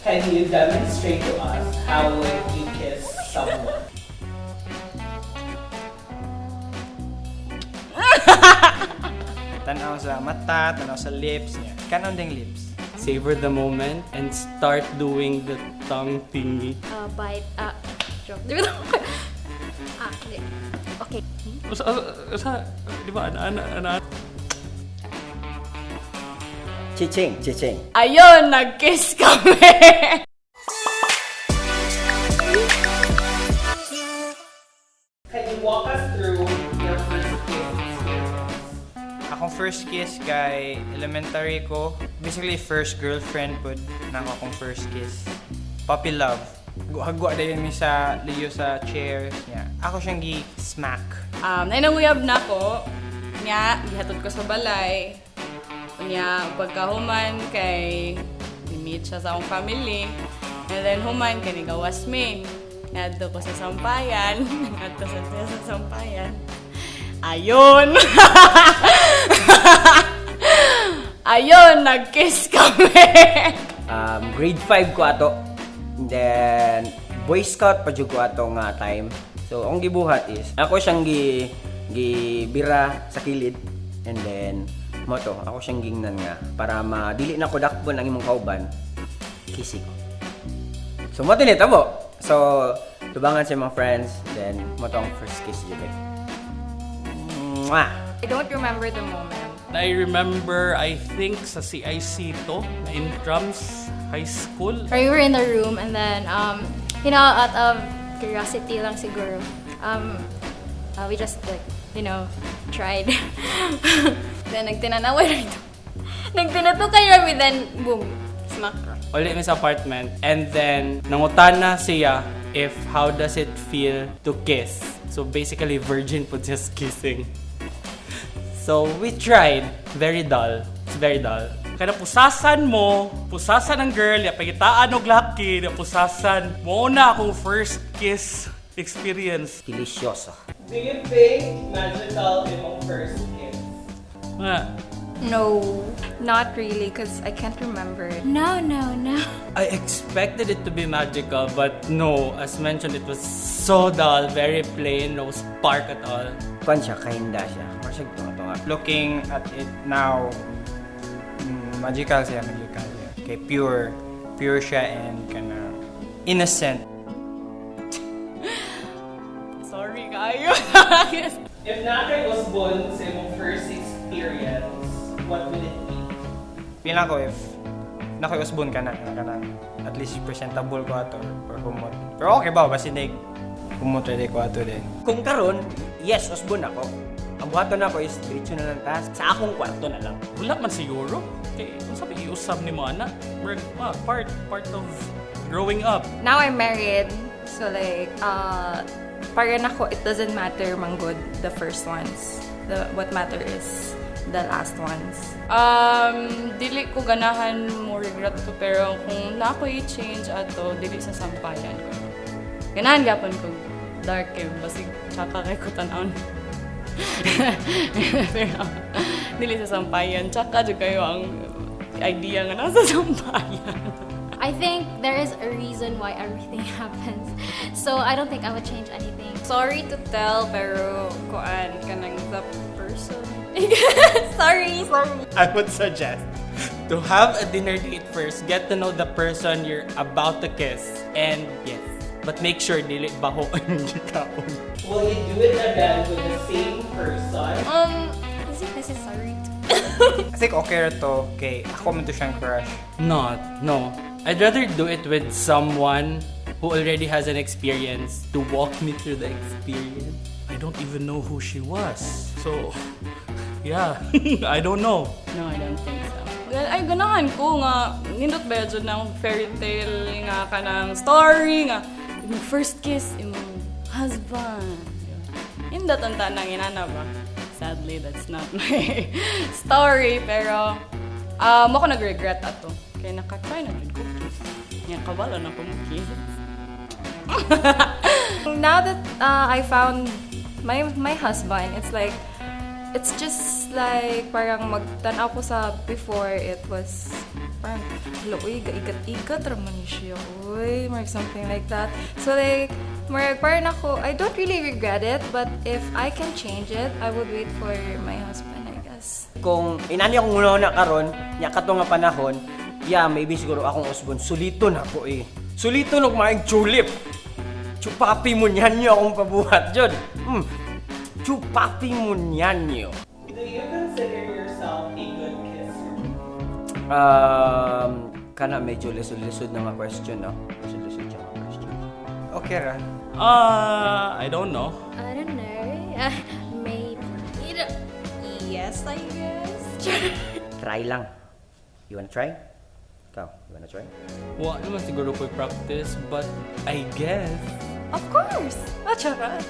Can you demonstrate to us how would you kiss someone? Tanaw sa mata, tanaw sa lips niya. Kanon ding lips. Savor the moment and start doing the tongue thingy. Bite. Joke. Hindi. Okay. Usa, di ba, ana, ana, ana. Chiching, chiching. Ayun, nag-kiss kami. Can you walk us through your first kiss experience? Akong first kiss kay elementary ko. Basically, first girlfriend pud na ako akong first kiss. Puppy love. Hagwa dayon mi sa liyo sa chairs niya. Ako siyang gi-smack. Nainanguyab na ko. Nya, gihatod ko sa balay. Nya, pagkahuman kay meet siya sa akong family. And then human kay nigawas mi. Ngadto ko sa sampayan. Ngadto sa siya sa sampayan. Ayun! Ayun, nag-kiss kami. Grade 5 ko ato. And then, Boy Scout pa jud ko ato nga time. So, ang gibuhat is, ako siyang gibira sa kilid. And then, mo to, ako siyang gingnan nga. Para madili na ko dakpon ang imong kauban, kissy ko. So, mo to nitabo. So, tubangan sa mga friends. Then, mo to ang first kiss jud eh. Mwah! I don't remember the moment. I remember, I think, sa CIC to, na Intrams High School. Or we were in the room and then, out of curiosity lang siguro, we just like, tried. Then nagtinanaway rin ito. Nagtinatukay rami, then boom, smack. Uli mi sa apartment. And then, nangutana siya if how does it feel to kiss. So basically, virgin po just kissing. So we tried. Very dull. It's very dull. Kaya pusasan mo, pusasan ang girl, ya pagitaan og laki, ya pusasan. Mo na akong first kiss experience. Delicioso. Do you think magical imong first kiss? Nga. No, not really, because I can't remember it. No. I expected it to be magical, but no. As mentioned, it was so dull, very plain, no spark at all. Kuan siya, kahinda siya. Mura siya tunga-tunga. Looking at it now, magical siya, magical siya. Okay, pure. Pure siya and kana innocent. Sorry kayo. If naa kay usbon sa imong first experience, what would it be? Feeling ko if nakausbon ka na, kana at least presentable ko ato or humot. Pero okay ba, basta hindi humot ready ko ato din. Kung karon, yes, usbon ako. Ang buhaton nako is diretso na lang ta sa akong kwarto na lang. Wala man siguro. Kay unsa ba iusab nimo ana? Murag, part of growing up. Now I'm married, so like, para nako, it doesn't matter man good the first ones. The what matter is the last ones. Dili ko ganahan mo regret ko, pero kung na ako i-change ato, dili sa sampayan ko. Ganahan gyapon ko dark eh, basig tsaka kay ko tan-awon. Pero dili sa sampayan, tsaka jud kayo ang idea nga nasa sampayan. I think there is a reason why everything happens. So I don't think I would change anything. Sorry to tell, pero kuan kanang the person. Sorry, sorry. I would suggest to have a dinner date first. Get to know the person you're about to kiss. And yes, but make sure dili baho ang gikaon. Will you do it again with the same person? Is it necessary to? I think okay ra to kay ako man to siyang crush. Not, no. I'd rather do it with someone who already has an experience to walk me through the experience. I don't even know who she was. So, yeah, I don't know. No, I don't think so. Ay, ganahan ko nga, nindot ba yun ng fairy tale nga kanang story nga, imong first kiss, imong husband. Nindot ang tanang inana ba? Sadly, that's not my story, pero mo ko nag-regret ato. Kaya nakatry na jud ko kiss. Nga kabalo na ko mo kiss. Now that I found my husband, it's like, it's just like parang magtanaw ko sa before, it was Parang, hala, uy, gaigat-igat raman ni siya, uy, or something like that. So like, murag, parang ako, I don't really regret it, but if I can change it, I would wait for my husband, I guess. Kung inani akong una karon, nya kato nga panahon, yeah, maybe siguro akong usbon, suliton ako eh. Suliton og maing tulip. Chupapi mo niyan akong pabuhat jud. Chupapi mo niyan. Do you consider yourself a good kisser? Kana medyo lisod-lisod na nga question, no? Lisod-lisod siya nga question. Okay ra. I don't know. I don't know. Maybe. Yes, I guess. Try lang. You wanna try? Ikaw, you wanna try? Wa naman siguro ko practice, but I guess. Of course! Ah, charot.